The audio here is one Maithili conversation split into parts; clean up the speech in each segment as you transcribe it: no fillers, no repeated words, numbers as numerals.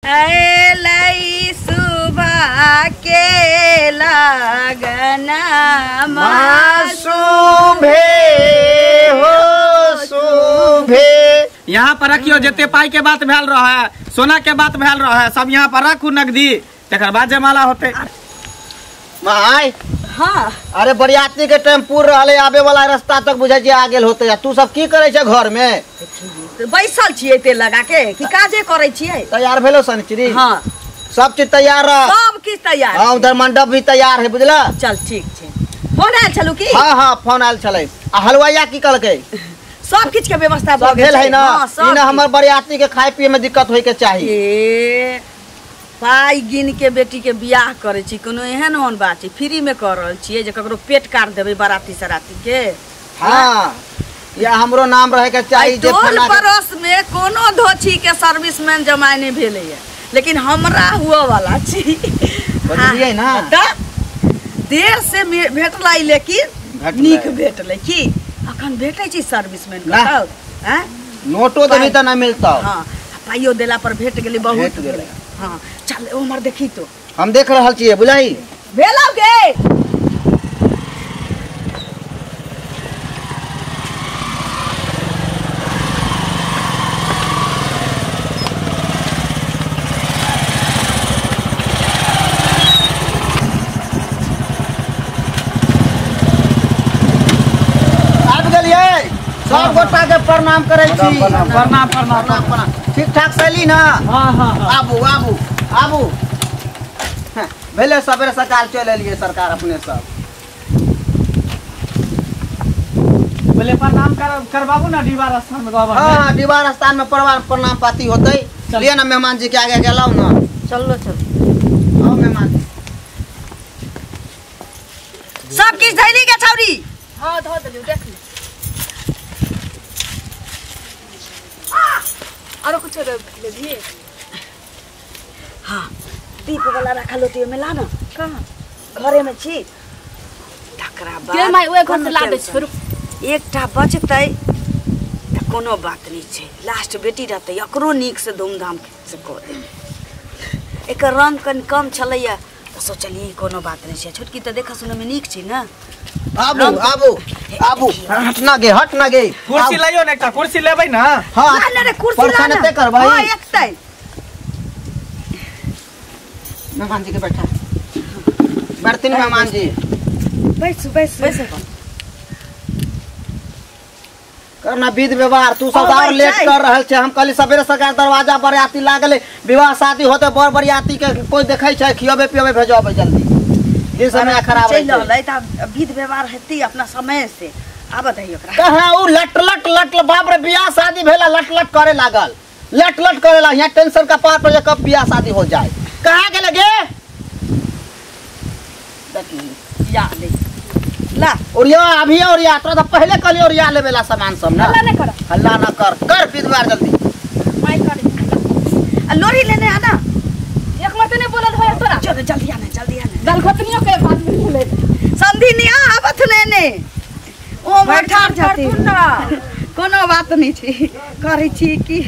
ऐलै सुबह के लगना शुभे हो शुभे। यहाँ पर रखियो जते पाई के बात भेल रहा है, सोना के बात भेल रहा है, सब यहाँ पर रखू नगदी, तकर बाद जयमाला होते। माय हाँ अरे बरियाती के टाइम पूर रहले, आबे वाला रास्ता तक बुझै छै आ गेल होते। तू सब की करै छै घर में? बैसल छियै तेल लगा के की काजे करै छियै। तैयार भेलो सनचिरी? हाँ सब चीज तैयार रह, सब किछ तैयार। हाँ उधर मंडप भी तैयार है बुझला। चल ठीक छै। फोन आयल छलू की? हाँ हाँ फोन आयल छलै। आ हलवाइया की कहलकै? सब किछ के व्यवस्था भऽ गेल है ना? ई ना हमर बरियाती के खाय पिए में दिक्कत होय के चाही। ए पाई गिन के बेटी के बियाह करै छी, कोनो एहन ओहन बात छै फ्री में कर रहल छियै जे ककरो पेट काट देबै बाराती सराती के। हाँ या हमरो नाम रहे के चाही जे टोल पड़ोस में कोनो धोछी के सर्विसमैन जमाय नहीं भेलैया, लेकिन हमरा हुआ वाला छी। बुझलियै ना? देर से भेटलै लेकिन नीक भेटलै। की अखन भेटै छै सर्विसमैन कतौ? हैं नोटो देबी त ना मिलतौ। हां पाइयो देला पर भेट गेलै, बहुत गेलै। हां चल उमर देखी तो हम देख रहल छियै बुझाई भेलौ गे। सब गोटा के प्रणाम करै छी। प्रणाम प्रणाम प्रणाम। ठीक ठाक सैली ना? हाँ हाँ आबू आबू आबू। भेले सवेरे सकाल चलि एलियै सरकार अपने सब। बोले प्रणाम करबाबू ना डीहबार स्थान में? हाँ हाँ डीहबार स्थान में प्रणाम पाती होतै। चलिए ना मेहमान जी के आगे गेलौ ना। चलो चलो आओ मेहमान जी। सब किछ धैली के छौरी? हाँ धो देलियौ देख ले। आरो कुछ लेबही? हाँ दीप वाला रखल होती में ला ना। कहाँ? घरे में छी। तकरा बाद के my ओए घर से ला दै छी। एकटा बचतै त कोनो बात नहीं छै, लास्ट बेटी रहतै एकरो नीक से धूमधाम से कऽ देबै। एकर रंग कनि कम छलैया त सोचलियै कोनो बात नहीं छै, छोटकी त देखऽ सुनऽ में नीक छै ना। आबू आबू आबू। हट ना गे, हट ना गे। कुर्सी लइयो ना एकटा, कुर्सी लेबै ना? हां ना रे कुर्सी ला ना। करबै हां एकतै मेहमान जी के बैठा बैठथिन मेहमान जी। बैसू बैसू बैसू। करना विध व्यवहार तू सब और लेट कर रहल छै। हम कहली सवेरे सकाल दरवाजा बरियाती लागले, विवाह शादी होते बर बरियाती के कोई देखै छै, खियबे पियबे भेजबे जल्दी। दिन समय खराब चलि रहलै त विध व्यवहार हेतै अपना समय से। आबत है ओकरा कहाँ उ लट लट लट। बाप रे बियाह शादी भेला लट लट करे लागल, लट लट करे ला। यहाँ टेंशन का पार पर कब बियाह शादी हो जाए। कहाँ गेले गे? या ले ला ओरिया अभी ओरिया। तोरा त पहले कहली ओरिया लेबेला सामान सब ना। हल्ला न कर, हल्ला न कर, कर विध व्यवहार जल्दी। माई कर आ लोरी लेने आना। एक मत नहीं बोलल होय तोरा। चल जल्दी आना, जल्दी आना। दाल घोटनियो के बाद में बोले संधि नहीं आवत ने ने ओ बैठा जाती ना। कोनो बात नहीं छी, करै छी की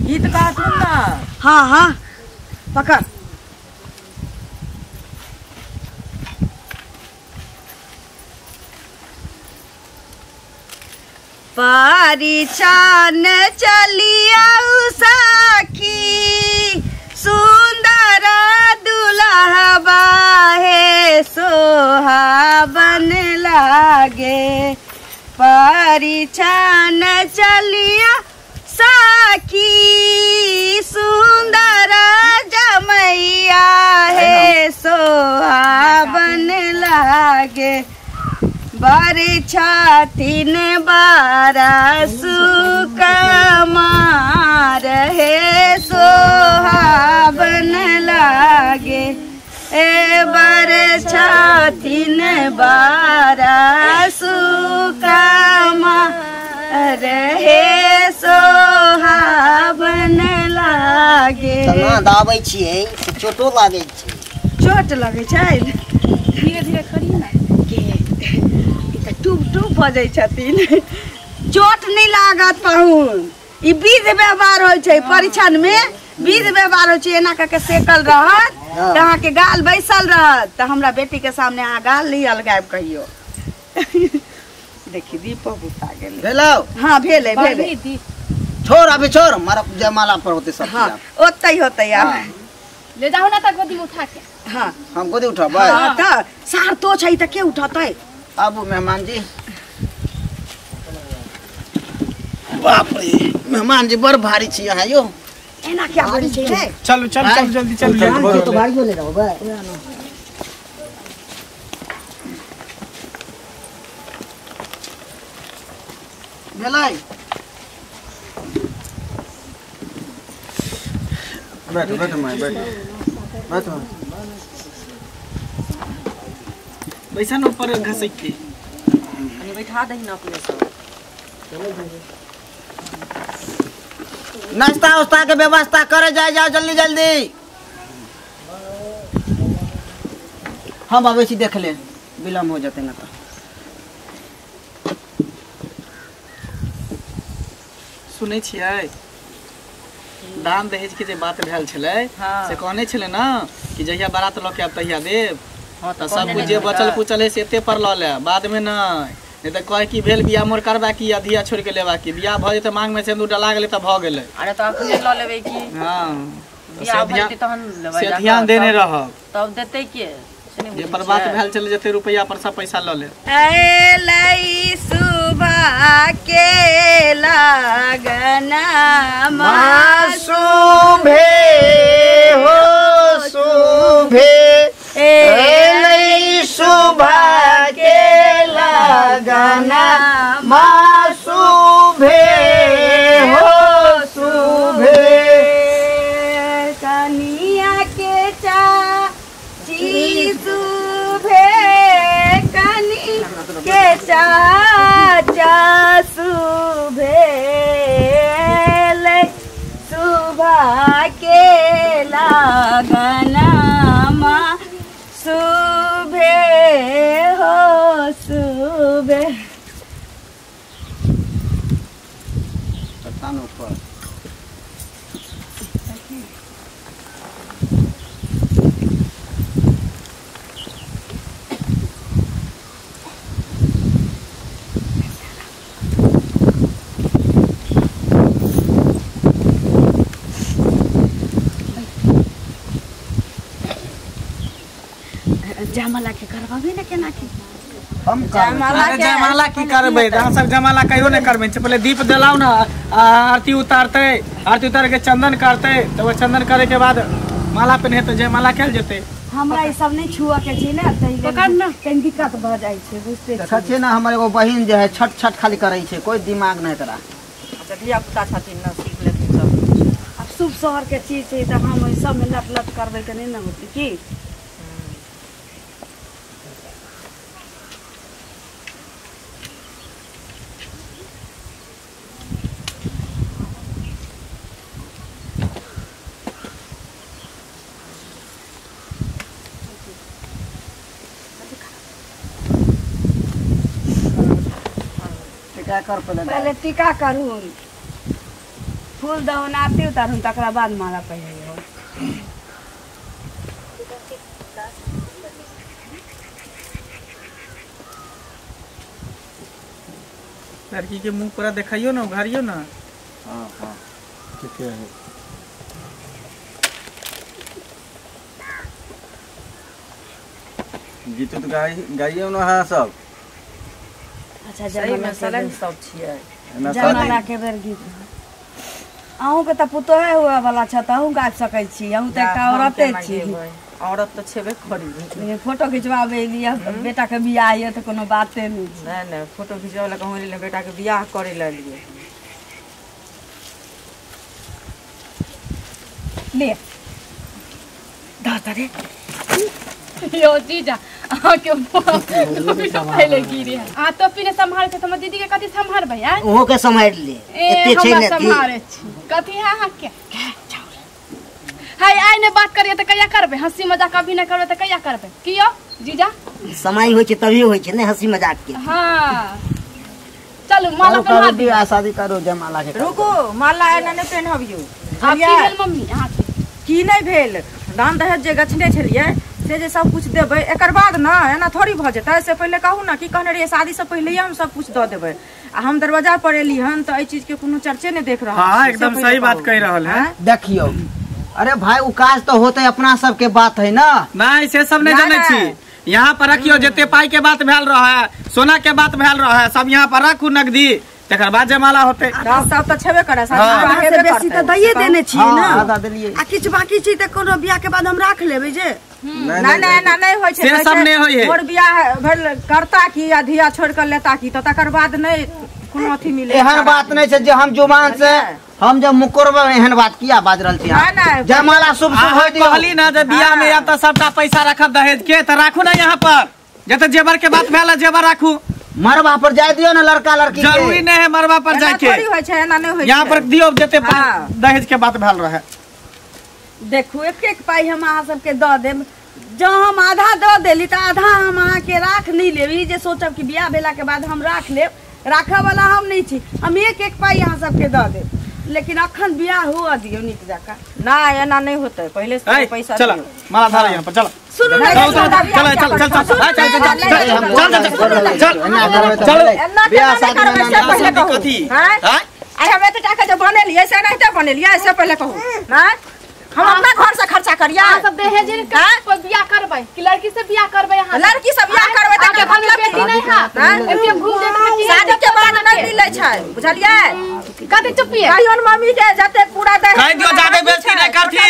गीत गाथुन ना। हाँ हाँ पकड़। परिछन चलिया सखी सुंदर दुल्हबा हे सोहावन लागे। परिछन चलिया सखी सुंदर जमैया हे सोहावन लागे। बरछातिन बारा सुकमार हे सोहावन लागे। ए बरछातिन बारा सुकमार हे सोहावन लागे। लागे तना दाबै छियै चोटो लागै छै। चोट लगै छै। धीरे धीरे करी ना के ई त टूब टूब भऽ जाइ छथिन। चोट नहीं लागत पाहुन, ई विध व्यवहार होइ छै। परीक्षण में विध व्यवहार होइ छै। एना कऽ के सेकल रहत तऽ अहाँके गाल बैसल रहत तऽ हमरा बेटी के सामने अहाँ गाल नहीं अलगायब कहियो। देखी दीपो बुता गेलै। भेलौ? हाँ भेलै भेलै। छोड़ अभी छोड़, मारा जयमाला पर होते सब। हाँ ओतै होतै। आब ले जाओ ना त गोदी में उठा के। हाँ हम गोदी उठाबै। हाँ त सार तो छै त के उठतै? आबू मेहमान जी। बाप रे मेहमान जी बड़ भारी छी अहाँ यो। एना क्या करै छै रे? चलू चल चल जल्दी चल। तो भारियो ले रहबै। भेलै? बैठो बैठो माय बैठो बैठो। बैसा न ऊपर घसक के कनी बैठा दही न अपने सब। नाश्ता उस्ता के व्यवस्था करे जाए जाओ जल्दी जल्दी। हम आबै छी देख ले, विलम्ब हो जेतै ना त। सुनै छियै दान दहेज के जे बात भेल छलै से कहने छलै ना कि जहिया बारात लऽ के आब तहिया देब। तऽ सब कुछ जे बचल कुचल है से एते पर लऽ ले, बाद में नहीं तऽ कहे कि भेल बियाह मोर करबा की अधिया छोड़ के लेबा की। बियाह भऽ जेतै मांग में सिन्दूर डला गेलै तऽ भऽ गेलै। अरे तऽ अखने लऽ लेबै की? हाँ बियाह भऽ जेतै तहन लेबै, से ध्यान देने रहब। तब देतै के? जे पर बात भेल छलै जते रुपैया पर सब पैसा लऽ ले। एलै सुबह के लगना शुभे हो शुभे। एलै सुबह के लगना शुभे हो शुभे। कनिया के चाची शुभे, कनी के चाचा शुभे। सुबह के लगना शुभे हो शुभे। ऊपर जयमाला के करबाबे ना केना की? हम जयमाला की करबै? अहाँ सब जयमाला कहियो नहि करबै। पहिले दीप जलाउ ना, आरती उतारतै, आरती उतार के चंदन करतै, तब चंदन करे के बाद माला पहिनेतै, जयमाला कयल जेतै। हमरा ई सब नहीं छुआ के छै ना, तै लेल कनि दिक्कत भऽ जाइ छै, बुझते छियै। देखै छियै ना हमर एगो बहिन जे है छट छट खाली करै छै, कोई दिमाग नहि एकरा। अच्छा धिया पुता छथिन ना, सीख लेथिन सब। आब शुभ शहर के चीज छै तऽ हम ओहि सब में लट लट करबै तऽ नहि ने होतै की? कर पहले टीका करू, फूल दहुन, आरती उतारू, तकरा बाद माला पहिरियौ। लड़की के मुंह पूरा देखाइयो ना, उघारियो ना। हाँ हाँ ठीक है। गीत तो गाइयो ना हाँ सब। अच्छा सही में सलन सब छियै। जयमाला के बेर गीत अहूँ के तऽ पुतोहे हुए वाला छ तऽ अहूँ गाबि सकै छी, अहूँ तऽ एकटा औरते छी। औरत तऽ छेबे करी, लेकिन फोटो खिचवाबै लिए बेटा के बियाह ये तऽ कोनो बाते नहि छै। नहि नहि फोटो खिचवाबै लए कहूँ एलियै, बेटा के बियाह करे लए एलियै। ले दऽ दे रे। यो जीजा अहाँके पहिले गिरे आ टोपी ने सम्हार के हमर दीदी के कथी सम्हारबै? आ ओहो के सम्हारि ले, एते छै ने सम्हारे छी कथी है अहाँके। बात करिए त कहिया करबे हंसी मजाक अभी नहीं करबे त कहिया करबे कियो जीजा समय होय छै तभी होय छै ने हंसी मजाक के। हां चलू माला पहना दियो बियाह शादी करो जयमाला के। रुको माला एना नै पहनबियो। आब की भेल मम्मी अहाँ के की नहीं भेल दान दहेज जे गछने छलियै से जे सब कुछ देबै एकर बाद ना एना थोड़ी भऽ जेतै से पहिले कहू ना की कहने रहियै शादी से पहिले हम सब कुछ दऽ देबै आ हम दरवाजा पर एली हन तऽ एहि चीज के कोनो चर्चे नहीं देख रहल। हां एकदम सही बात कह रहल है। देखियो अरे भाई उ काज तो होते अपना सब के बात है ना। नहीं से सब नहीं जानै छी यहाँ पर रखियो जते पाई के बात भेल रहे सोना के बात भेल रहे सब यहाँ पर राखू नगदी तकर बाद जयमाला होते। सब त छेबे करे साथ से बेसी त दइए देने छी ना। आधा देलिए आ किछ बाकी छी त कोनो बियाह के बाद हम राख लेबै जे नहीं नहीं ना नहीं होय छै से सब नहीं होय है। मोर बियाह भेल करता की आ धिया छोड़ के लेता की त तकर बाद नहीं कोनो अथी मिले। एहन बात नहीं छै जे हम जुबान से हम जब मुकरबै एहन बात किया बाज रहल छी। जयमाला शुभ शुभ होय दियो। कहली ना जे बियाह में आब त सबटा पैसा रखब दहेज के त राखू ना यहाँ पर जते जेवर के बात भेल जेवर राखू। मरबा पर जाय दियो ना लड़का लड़की के। जरूरी नहीं है मरबा पर जाय के। थोड़ी होय छै एना नहीं होय यहाँ पर दियो जते दहेज के बात भेल रहे। देखू एक एक पाई हम अहाँ सबके दऽ देब जँ हम आधा दऽ देली तऽ आधा हम अहाँके राख नहीं लेब ई जे सोचब कि बियाह भेला के बाद हम राख लेब राखऽ वाला हम नहीं छी हम एक एक पाई अहाँ सबके दऽ देब लेकिन अखन बियाह हुआ दियो नीक जकाँ। ना एना नहीं होतै पहिले से पैसा चला माला धारा यहाँ पर चला सुनू ना चल चल चल चल चल चल चल चल बियाह शादी में कथी हां आई हम एते टाका जे बनेलियै से एनाहिते बनेलियै से पहिले कहू हां हम अपना घर से खर्चा करिया। अहाँ सब दहेज के बियाह करबै कि लड़की से बियाह करबै? अहाँ लड़की से बियाह करबै त के मतलब बेटी नहीं है एते घूम जेबै शादी के बाद नहीं मिलै छै बुझलियै। कथि चुपिए कहियो मम्मी के जते पूरा दहेज कहि दियो जादे बेइज्जती नहीं करथि नहीं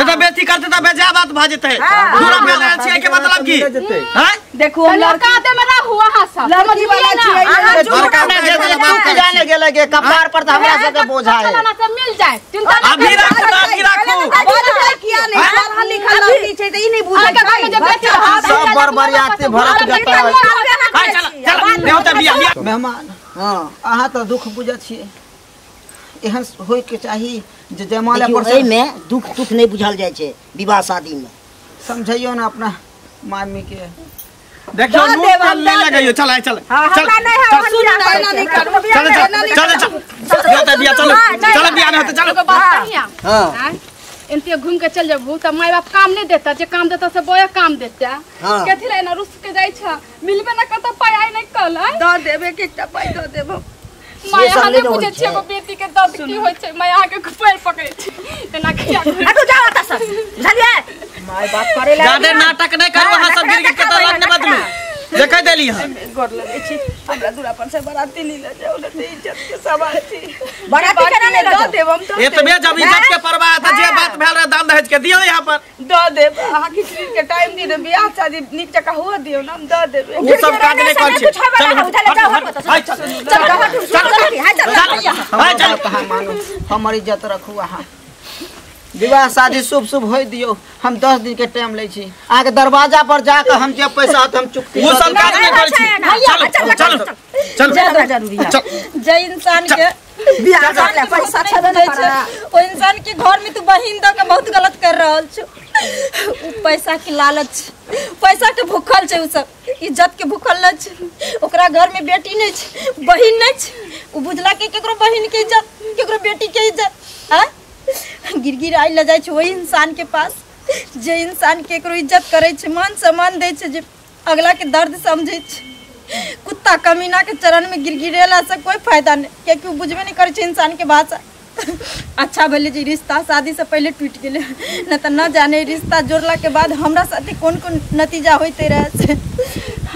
त बेइज्जती करते त बेजा बात भ जेतै पूरा बेल रहल छियै के मतलब की हैं। देखू हम लड़का दे में रहू अहाँ सब लड़की वाला छियै लड़का जे तू जाने गेलै के कपार पर त हमरा सबके बोझा है। चला सब मिल जाए चिंता अभी राखू अभी राखू किया नहीं पढ़ल लिखल लड़की छै त ई नहीं बुझै छै सब बरबरियाती भरत जता है। चल चल नहीं होता बियाह मेहमान। हां अहाँ त दुख बुझै छियै एहन होय के चाही जे जयमाला पर एहि में दुख सुख नहीं बुझल जाइ छै विवाह शादी में। समझाइयो ना अपना मामी के। देखियो नून तेल नहीं लगाइयो चल चल चल चल चल चल चल बियाह चल चल बियाह नहीं होता चल। हां एनते घूम के चल जबू त माय बाप काम नहीं देता जे काम देता से बोया काम देता कथि ला एना रुस के जाय छ मिलबे ना कत पाई आई नहीं कल the देबे के एकटा पाई the देबो। माय अहाँ नहीं बुझै छियै एगो बेटी के दर्द की होय छै माय अहाँ के पैर पकड़ै छी एना किया हटू जाओ एतऽ से बुझलियै माय बाप करे ला जादे नाटक नहीं करू अहाँ सब गिर के त रंग बदलू जे कह देली हन गोर लगै छी हमरा दूरा पर से बराती नहीं ले जाओ न त इज्जत के सवाल छी बराती केना नहीं ले the देब हम त एतबे जब इज्जत के परवाह त जे बात भेल रहे दान दहेज के दियो यहाँ पर the देब। अहाँ किछ दिन के टाइम दी ने बियाह शादी नीक जकाँ हुआ दियो न हम the देब। ओ सब काज नहीं कर छी चल चल चल चल मानू हमर इज्जत रखू अहाँ विवाह शादी शुभ शुभ होय दियो हम 10 दिन के टाइम लै छी अहाँ के दरवाजा पर जाके हम जे पैसा होत हम चुकती वो सब काज नहीं कर छी। चल चल चल ज्यादा जरूरी है जे इंसान के बियाह कर पैसा छेबे नहीं छै ओ इंसान के घर में तू बहिन द के बहुत गलत कर रहल छ। उ पैसा के लालच पैसा के भूखल छै उ सब इज्जत के भूखल न छै। ओकरा घर में बेटी नहीं छै बहिन नहीं छै उ बुझला के केकरो बहिन के इज्जत केकरो बेटी के इज्जत हां गिरगिर आइ ल जाइ छै ओहि इंसान के पास जे इंसान के केकरो इज्जत करै छै मान सम्मान दै छै जे अगला के दर्द समझै छै। कुत्ता कमीना के चरण में गिरगिरेला से कोई फायदा नहीं कियाकि उ बुझबे नहीं करै छै इंसान के भाषा। अच्छा भेलै जे रिश्ता शादी से पहले टूटि गेलै न त न जाने रिश्ता जोड़ला के बाद हमरा साथे कोन कोन नतीजा होते रहे से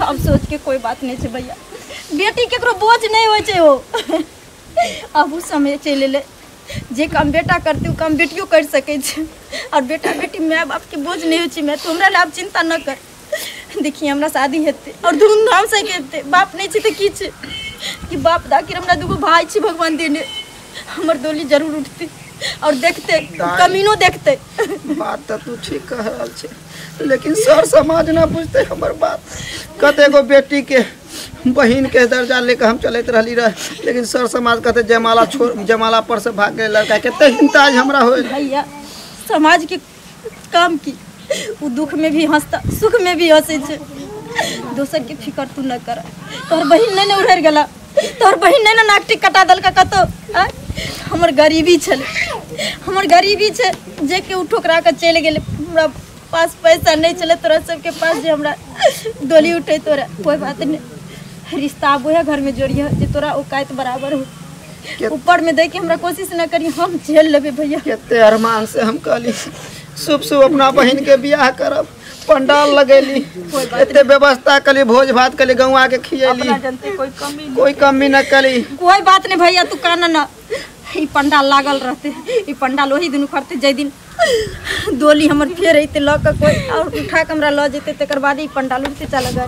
अब सोच के कोई बात नहीं छै भैया। बेटी केकरो बोझ नहीं होइ छै ओ अब उ समय चलि एलै जे काम बेटा करते उ काम बेटियो कर सकै छै और बेटा बेटी my बाप के बोझ नहीं होइ छै। मैं तो हमरा ला आब चिंता न कर देखिए हमरा शादी हेतै और धूमधाम से हेतै। बाप नहीं छै तऽ की छै कि बाप दाखिर हमरा दूगो भाई छै भगवान देने हमर डोली जरूर उठते और देखते कमीनो देखते। बात तो तू ठीक कह रहल छै लेकिन सर समाज ना बुझते हमर बात। कतेको बेटी के बहिन के दर्जा लेके हम चलैत रहली रह लेकिन सर समाज कहते जयमाला छोड़ जयमाला पर से भाग गए लड़का कते हिंताज हमरा होय। भैया समाज के काम की उ दुख में भी हंसता सुख में भी हंसै छै। दोसर के फिकर तू न कर। तोहर बहिन नहीं ने उड़ि गेला, तोहर बहिन नहीं ने नाक टिक कटा देलका कतौ। हमर गरीबी छलै, हमर गरीबी छै जे के उ ठोकरा के चलि गेलै। हमरा पास पैसा नहीं छलै तोरा सबके पास जे हमरा डोली उठे तोरा। कोई बात नहीं, रिश्ता आब उएह घर में जोड़िए जे तोरा औकात बराबर हो। ऊपर में दे के हमरा कोशिश न करी, हम झेल लेबै भैया। कते अरमान से हम कहली शुभ शुभ अपना बहिन के बियाह करब, पंडाल लगेली, एते व्यवस्था कली, भोज भात कली, गौआ के खियेली, कोई कमी न कली। कोई बात नहीं भैया, तू कान न, ई पंडाल लागल रहते, ई पंडाल वही दिन उखड़ते जै दिन डोली हमर फेर अइते लऽ के कोई और उठा के हमरा लऽ जेते, तकर बाद ई पंडाल उठते चल गए।